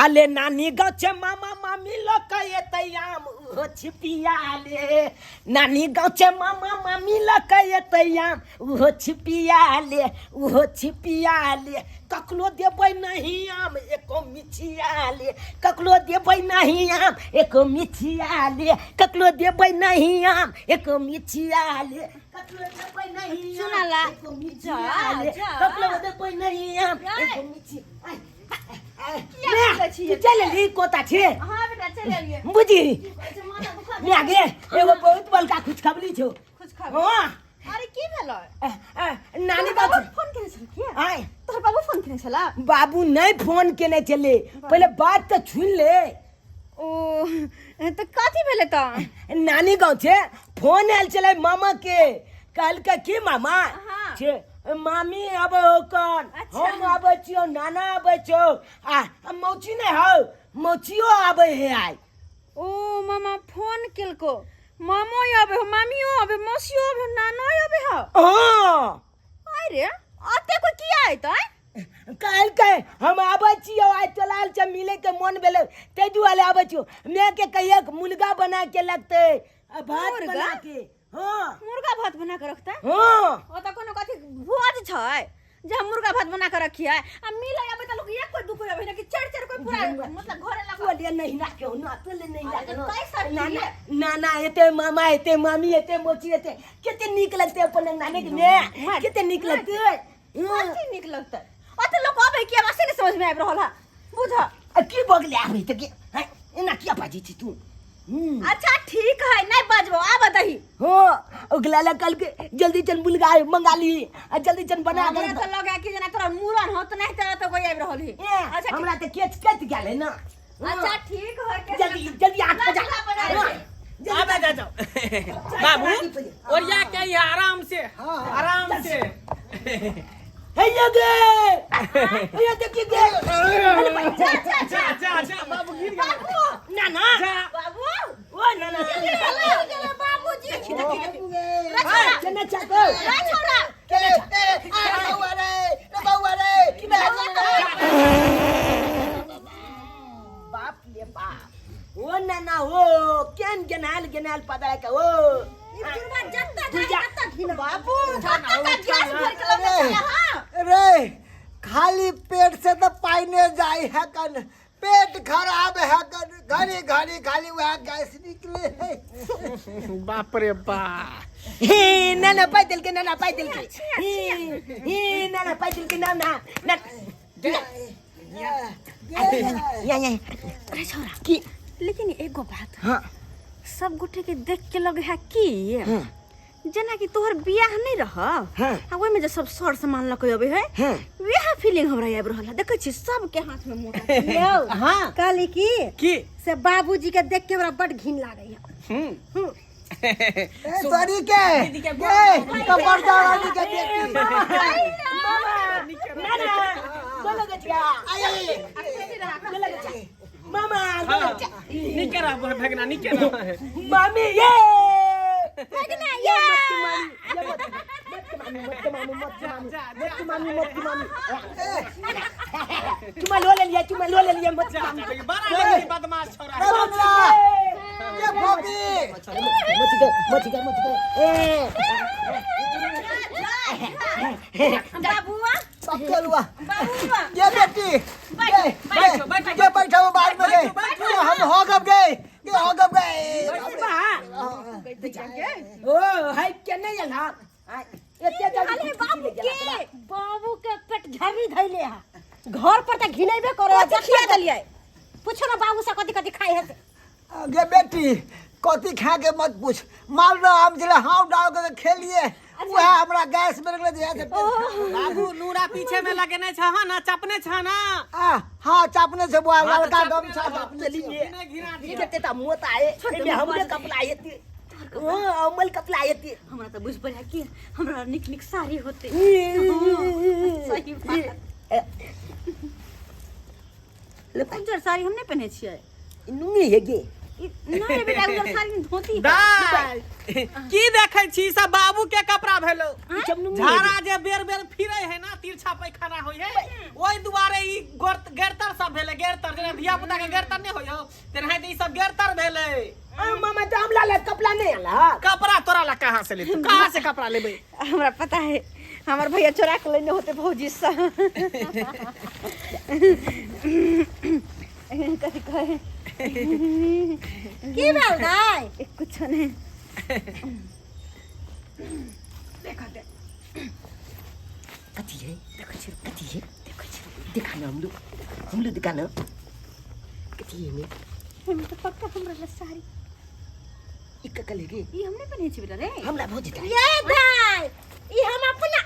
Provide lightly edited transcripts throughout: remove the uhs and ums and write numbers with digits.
अले नानी गाँव छै मामा मामी लऽ कऽ एतै आम ओहो छिपिया ले। नानी गाँव छै मामा मामी लऽ कऽ एतै आम ओहो छिपिया ले, ओहो छिपिया ले। ककरो देबै नहीं आम एको मिठिया ले, ककरो देबै नहीं आम एको मिठिया ले, ककरो देबै नहीं आम एको मिठिया ले, ककरो देबै नहीं आम सुनला। एको मिठिया जा, ले, जा। ककरो देबै नहीं आम एको मिठिया। किया तू चल एलही कोता छे? हाँ बेटा, चलि एलियै। बुझी अच्छा, माथा दुखा मैं गे एगो बहुत बड़का खुशखबरी छौ। खुशखबरी? हाँ। अरे, की भेलै? नानी तोहर बाबू बाबू फोन केने छल की? आय? तोहर बाबू फोन केने छला? बाबू नहीं फोन केने छले, पहिले बात तऽ सुन ले। ओ तऽ कथी भेलै तऽ? नानी गाँव छे फोन आयल छलै मामा के, कहलकै की मामा छे मामी आबै हो कन। हम आबै छियौ, नाना आबै छौ आ मौसी नहि हौ, मौसियो आबै है आइ। ओ मामा फोन केलको, मामो आबे हो, मामियो आबे, मौसियो आबे हो, नानो आबे हो? हाँ। अरे, अते कोई किया अयतै? कहलकै हम आबै छियौ आइ, तोला से मिले के मन भेलै ताहि दुआरे आबै छियौ। मैं के कहिए मुर्गा बना के लगतै आ भात मुर्गा? बना के। हाँ। मुर्गा भात बना के रखतै? हाँ। ओ तऽ कोनो कथी भोज छै जे हम मुर्गा भात बना के रखिए? आ मिले आबै तऽ लोक एक कोई दू कोई आबै ना कि चारि चारि कोई पूरा मतलब घरे लगा तोले नहीं राखे हो ना, तोले नहीं अरे राखे तऽ ना। कैसा नाना किए? नाना एते, मामा एते, मामी एते, मोची एते, कते नीक लगते अपन नाने के ने, कते नीक लगते। कथी नीक लगतै? ओते लोक आबै कि आब से नहि समझ में आबि रहल है, बुझ। आ की बगले आबै तऽ के हैं, एना किया बाजै छी तू? अच्छा ठीक है, नहीं बजबो, आब दही। हाँ, ओकरा लग कल के जल्दी चल मुर्गा मंगा ली आ जल्दी चल बना हमरा के। तऽ लगे कि जेना तोरा मूड़न हो तऽ नहीं तोरा तऽ कोई आबि रहल है। ए, अच्छा। हमरा तऽ केच कट गेल है ना। अच्छा ठीक है के जल्दी जल्दी आग बजा। चूल्हा बजा। हाँ, जल्दी। आबे जा जाओ बाबू, ओरिया के ही आराम से, आराम से। हे ये गे, हे ये देखी गे, अरे भाई, जा जा जा। जा जा बाबू, गिर गेल। बाबू। ना ना। जा। बाबू। ओ ना ना। बाबूजी। केना चाको रे छोरा। बौआ रे, रे बौआ रे, की भेलै? बाप रे बाप, ओ नाना ओ केन गेनाल गेनाल पदरा के ओ ई बुढ़वा जत्ता तू जाए जा। तत्ता घिन बाबू, जत्ता का गैस भर के लौटे अरे। छले। हां। रे, खाली पेट से तो पाइने जाय है कन, पेट खराब है कन, घड़ी घड़ी खाली वह गैस निकले है। बाप रे बाप। हे नाना, पाइ देलकै नाना, पाइ देलकै। हे हे नाना, पाइ देलकै ना ना ना। या या। अरे छोरा। की? लेकिन एगो बात। हाँ। सब गोटे के देख के लगे है कि जेना कि तोहर बियाह नहीं रह आ ओहिमे जे सब सर सामान लऽ के अबै है, वएह फीलिंग हमरा आबि रहल है। देखै छी सबके हाथ में मोटा। यौ। हाँ। कहली की की? से बाबूजी के देख के हमरा बड घिन लागै है। ए, तोरी के ए कमर रानी के बेटी। मामा, नाना, बोलो गछिया। आय आय। बोलो गछिया मामा, बोलो गछिया। निके रह भगना, निके रह। मामी ये भगना। ये मत की मामी, ये मत मत की मामी, मत की मामी, मत की मामी, मत की मामी, मत की मामी, चुमा लो ले लिया, चुमा लो ले लिया, मत की मामी। बड़ा लेकिन बदमाश छोरा रे बबला, ये भोगी। मत गए, मत गए, मत गए ए। बाबुआ। पकड़ुआ। बाबुआ। ये बेटी, ये बैठो, बैठो। ये बैठो बाद में गए, ये हम हो गब गए, ये हो गब गए। ओ हाय के नहीं आला एते जल्दी? अरे बाबू के बाबू के पेट झर्री धैले है, घर पर तऽ घिनेबे करे है। कथी खिया देलियै? पूछो ना बाबू से कथी कथी खाइ है। गे बेटी, कथी खा के मत पूछ, मालदह आम छलै, हाव डाल के खेलिए, वएह हमरा गैस बन गेलै जे से। बाबू, नूरा पीछे में लगेने छ ना, चपने छ ना? आ हाँ, चापने से बुआ। हाँ, तऽ लड़का चापने गमछा रह। चापने चली छै। ये घिने घिना दिया। कते ता मोत आए एमे हमरे कपड़ा आएती, हां, अमल कपड़ा आएती। हमरा तऽ बुझ पड़े कि हमरा नीक नीक साड़ी होते। सही बात। ले। उज्जर साड़ी हम नहि पहिने छियै। नुंगी हे गे। ना रे बेटा उजर साड़ी में धोती है। दाइ की देखै छी ई सब बाबू के कपड़ा भेलो झाड़ा जे बेर बेर फिरै है ना तिरछा पैखाना होइ है ओहि दुआरे ई गेरतर सब भेलै गेरतर जेना धिया पुता के गेरतर नहि होइ हौ तेनाहिते ई सब गेरतर भेलै आ मामा तो हमरा ला कपड़ा नहीं आला कपड़ा तोरा ला कहाँ से लेतू कहाँ से कपड़ा लेबै हमरा पता है हमर भैया चोरा के लेने होते भौजी से कथी कहे की भेल दाइ एक कुछ नहीं कथी है देखो छी कथी है देखो छी दिखा ना हम लोग दिखा ना कथी है में हम तो पक्का हमरा ला साड़ी ई का लेगे ई हमने पहने छी बेटा रे हमरा भौजी दा ये दाइ ई हम अपना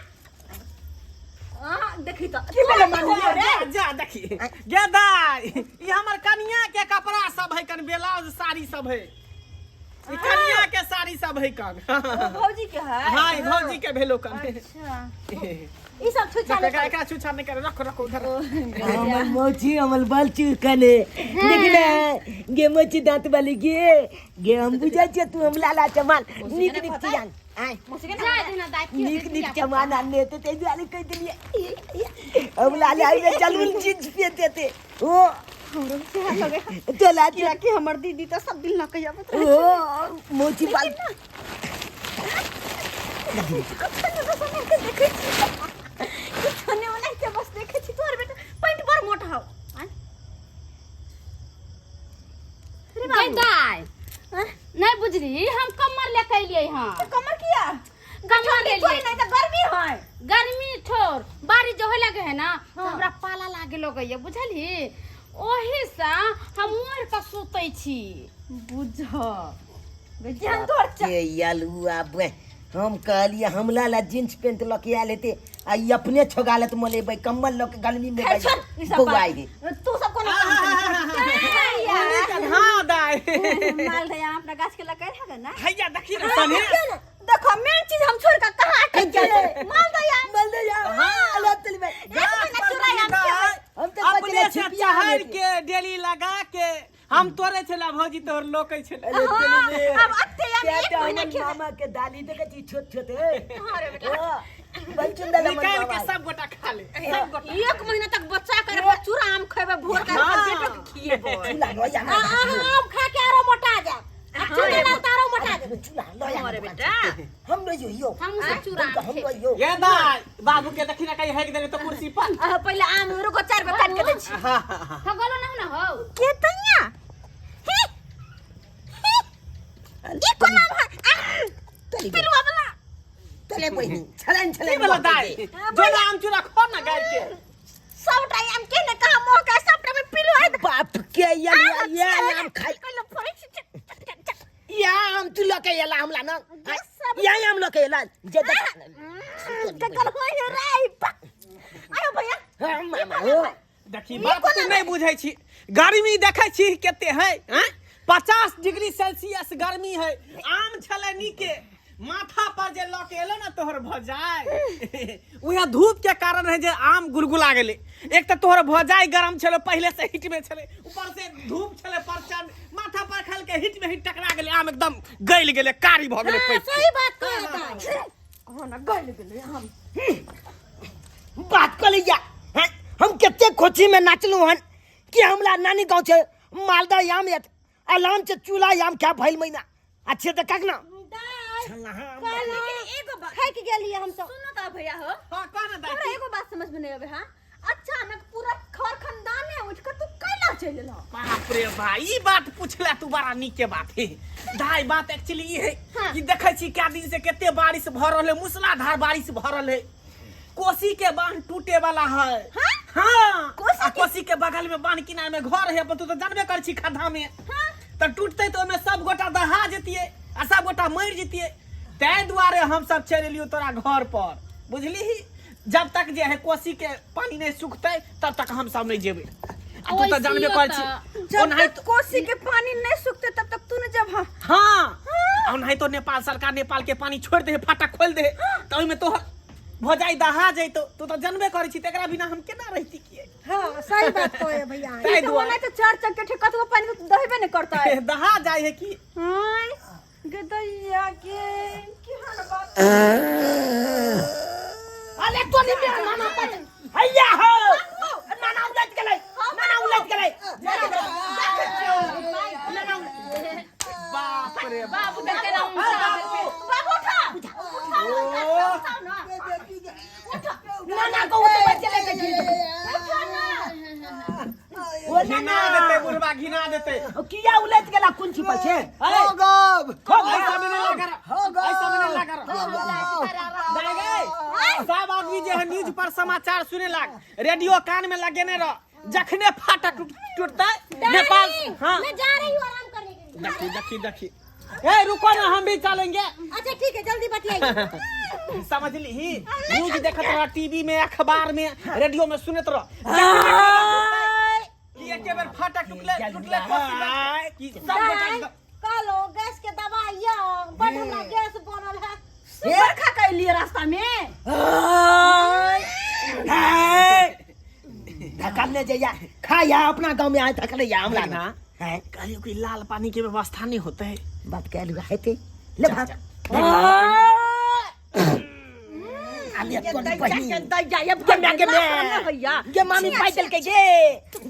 आ देखी तो की भेलै मामी जा जा देखी गे दाइ ई हमर कनिया के कपड़ा सब है कन ब्लाउज साड़ी सब है ई कनिया के साड़ी सब है कन भौजी के है हाँ ई भौजी के भेलो कन अच्छा ई सब छुछा ले एकरा एकरा छुछा नहीं करे रखो रखो उधर हमर मोची हमर बाल चुकने लेकिन गे मोची दांत वाली गे गे हम बुझै छियै तू हम लाला चमाल नीक नीक चियान आय जाय दिना दाइ की नीक नीक चमान आनने हेतै ताहि दुआरे कहि देलियै हम लाला एहिमे चलूल जींस पहिनते ते ओ हमरो सेहा लगे चला किया कि हमर दीदी तो सब दिन लके आबत रहे ओ मोची बाल कुछ नहीं बस हम के देखै छी कुछ नहीं वाला के बस देखै छी तोहर बेटा पैंट बड़ मोटा हौ आय रे गै बाबू दाइ आँय? नहीं बुझली हम कमर लेके एलियै हँ तो कमर किया कमर ठंडी लेलियै थोड़ी नहीं तो गर्मी है गर्मी छोड़ बारिश जो होय लगे है ना तो हाँ। हमरा पाला लागे लगैया बुझलही ओही से हम ओढ़ के सुतै छी बुझ जेहन तोहर के यलुआ बे हम कहलिए हमला ला जींस पेंट लऽ के आयल हेतै आ ई अपने छोगा लेत मलेबै कम्बल लऽ के गर्मी में खैर छोड़ ई सब बौआइ बात। हे तू सब कोनो काम नहीं हाँ दाइ माल दया अपना गाछ के लकड़ है ना हैया देखी ना सनी देखो मेन चीज हम छोड़ के कहाँ अटक गेलै माल दया माल दया अल्लाह तली भाई एक महीना चुराई हम खेबै। हम तऽ अपने बचले से छिपिया चढ़ के डेली लगा के हम तोरे छला भौजी तोहर लोकै छले अरे हाँ, चली अब अत्ते हम एक क्या महीना हमर खेबै। मामा के दाली देखै छी छोट छोट हे हाँ रे बेटा। बलचुंदा निकाल के सब गोटा खा ले सब गोटा एक महीना तक बच्चा कर रखबे, चूड़ा आम खेबै भोर के हाँ। बेटो के खिएबै चूल्हा लऽ आ आ अहाँ आम खा के आरो मोटा जायब आ चूड़ा ना तारो मोटा जायब चूल्हा लऽ आ रे बेटा हम लऽ जो हम सब चूड़ा हम खेबै। लऽ जो ये दाई बाबू के देखी ना कहीं हेक देले तो कुर्सी पर अहाँ पहिले आम रुको चार गो काट के दै छी हाँ हाँ हाँ ठगलो ना ना हौ के तैया हे हे ई कोन आम है आह, तली पिलुआ वाला तले बहिनी छलन की छलन बोला दाई जो ना आम चूड़ा खो ना गाय के सबटा आम के ने कहा मोह के सबटा में पिलुआ है बाप के या या आम खाई कल फरै छी चक, चक, चक, चक। या आम तू लके एला हमला ना सब- या आम लके एला जे देख ककर होय है रे बा। आयो भैया हाँ मामा हो देखी बात तू नहीं बुझै छी गर्मी देखै छी कते है हैं 50 डिग्री सेल्सियस गर्मी है आम छलै नीके माथा पर जे लऽ के एलो ना तोहर भजाय उहे धूप के कारण है जे आम गुलगुला गेलै एक तऽ तोहर भजाय गरम छलै पहिले से हिट में छलै ऊपर से धूप छलै प्रचंड माथा पर खल के हिट में हिट टकरा गेलै आम एकदम गलि गेलै कारी भऽ गेलै हाँ, पैक सही बात कहै दाइ हो ना गल गेलै हम बात कऽ लिया हैं? हम कते खोची में नाचलू हन कि हमरा नानी गाँव छै मालदा आम यत अलाम छै चूल्हा आम क्या भइल महीना अच्छे तऽ कक ना लेकिन एगो बात खाइ के गेलियै हम सब सुनो त भैया हो हाँ कह ना दाई हमरा एगो बात समझ में नहीं आवे हां अचानक पूरा खर खानदान है उठ के तू कैला चल एलहो बाप रे भाई ई बात पूछला तू बड़ा नीक के बात है दाई बात एक्चुअली ई है कि देखै छी क्या दिन से कते बारिश भऽ रहल है मूसलाधार बारिश भऽ रहल है कोसी के बांध टूटे वाला है हाँ कोसी आ कोसी के बगल में बांध किनारे में घर है अपन तू तो जानबे कर छी खद्धा में तऽ टूटते तऽ ओहिमे सब गोटा दहा जतियै आ सब गोटा मरि जतियै ताहि दुआरे हम सब चलि एलियौ तोरा घर पर बुझलिही जब तक जे है कोसी के पानी नहीं सुखतै तब तक हम सब नहीं जेबै आ तू तऽ जानबे ओइसियो कर तऽ। छी जब ओनाहि तक कोसी के पानी नहीं सूखते तब तक तू न जब हाँ हाँ ओनाहि तो नेपाल सरकार नेपाल के पानी छोड़ दे फाटक खोल दे तऽ ओहिमे तोहर भऽ जाइ दहा जैतो तू तऽ जानबे करै छी तकरा बिना हम केना रहिती किए हाँ सही बात कहे भैया ताहि तो दुआरे ओना तो चार चक्के ठे कतबो पानी तो दहेबे नहीं करता है दहा जाइ है की हाय गदैया के केहन बात अरे तो नहीं मेरा नाना पर हैया हो नाना उलट गेलै नाना उलट गेलै नाना बाप रे बाप। बाबू के केना उठा बाबू उठा उठा उठा ना नाना को उठबै चले के गिर गेलै। ओ घिना नाना देतै बुढ़बा घिना देतै ओ किया उलट गेला कोन छिपल छै हो गब ऐसा में नहीं लगा हो गब ऐसा में नहीं लगा हो गब दाई गई सब आदमी जे है न्यूज पर समाचार सुने लाग रेडियो कान में लगेने रह जखने फाटक टूटतै नेपाल हाँ मैं जा रही हूँ आराम करने के लिए देखी देखी देखी ए रुको ना हम भी चलेंगे अच्छा ठीक है जल्दी बतियाइए समझ ली न्यूज देखत रह टीवी में अखबार में रेडियो में सुनत रह कि एके बेर फाटक टूटले टूटले कोसी बस, कि सब गोटा एकदम- कलो गैस के दवाई या बड हमरा गैस बनल है सुगर खा के लिए रास्ता में धकलने जइया खाया अपना गांव में आए धकले या हमरा ना हैं कहलियो कि लाल पानी के व्यवस्था नहीं होते है बात कहलू हेते ले भाग आलिया तोरी बहिन दैया ये गे म्या गे भैया भैया गे मामी पाइ देलकै गे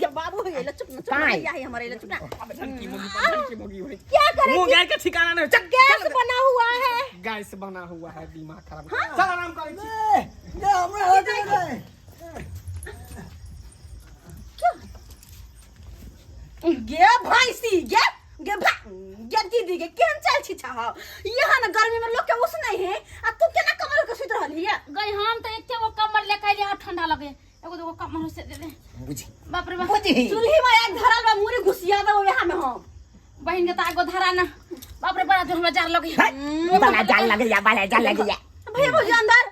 गे बाबू हे ले चुप ना चुप ना काहे? भैया है हमारे ले चुप ना झनकी मोगी झनकी मोगी भाई क्या करें मुंह गाय के ठिकाना नहीं चल गैस बना हुआ है गैस बना हुआ है दिमाग खराब चल आराम करै छी ये हमरा हो गए गे भैंसी गे गे भा गे दीदी गे केहन चल छी छह यहाँ न गर्मी में लोग के उस नहीं है आ तू केना कमर के सुत रहली है गई हम तो एके गो कमर लेके अइली और ठंडा लगे एगो दूगो कमर से दे दे बुझी बाप रे बाप बुझी चूल्ही में एक धरल बा मुरी घुसिया दो यहाँ में हम बहिन के तो आगो धरा ना बाप रे बड़ा जोर हमरा जार लगे बड़ा जाल लगैया बड़ा जाल लगैया भैया भौजी अंदर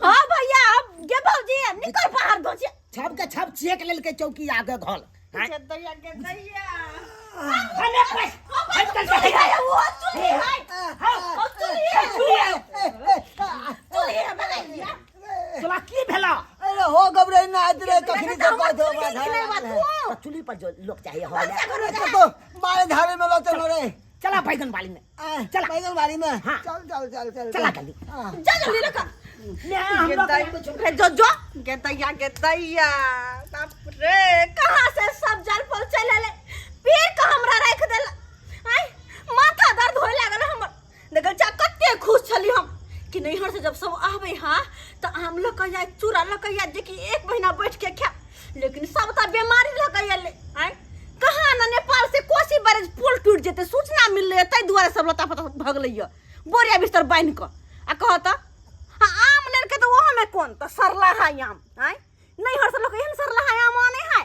हाँ भैया अब गे भौजी निकल बाहर भौजी छब के छब चेक लेलकै चौकी आगे घल हैं? दैया गे दैया हने पैस हट चल चूल्ही है वो चूल्ही है वो चूल्ही है चूल्ही है भैया तोला की भेला अरे हो गबरे ना आइत रे कखनी के हमर कह दो चूल्ही के नहीं बा तू तो चूल्ही पर जो लोग चाहिए हो तो बारे धारे में लो चलो रे चला बैगन बाली में आ, चला। बैगन बाड़ी में हाँ। चल चल चल चल चला जल्दी हाँ। जा जल्दी लगा ने हम लोग रे जो जो गे दैया गे दैया बाप रे कहाँ से सब जल फल चल आले पीर के हमरा राख देला आय माथा दर्द होए लागल हमर देखल चा कते खुश छली हम कि नैहर से जब सब आवे हाँ तो आम लऽ के जाय चूड़ा लऽ के जाय जे कि एक महीना बैठ के खा लेकिन सब तऽ बीमारी लऽ के आयल आय कहाँ न नेपाल से कोसी बैरेज पुल टूट जेतै सूचना मिललै ताहि दुआरे सब लता पता भगलै यऽ बोरिया बिस्तर बान्हि कऽ आ कहत आ आम लेलकै तऽ ओहोमे कोन तऽ सरलाहा आम आँय नैहर से लोक एहन सरलाहा आम आनै है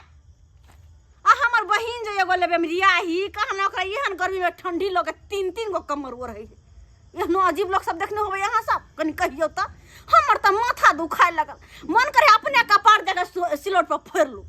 आ हमर बहिन जे एगो लेबै हम रियाही कहाँ ओकरा एहन गर्मीमे ठंडी लऽ के तीन तीन गो कमर ओढ़ै है एहनो अजीब लोक सब देखने होबै अहाँ सब कनि कहियौ तऽ हमर तऽ माथा दुखाय लगल मन करे अपने कपार जाके सिलौट पर फोड़ि लू।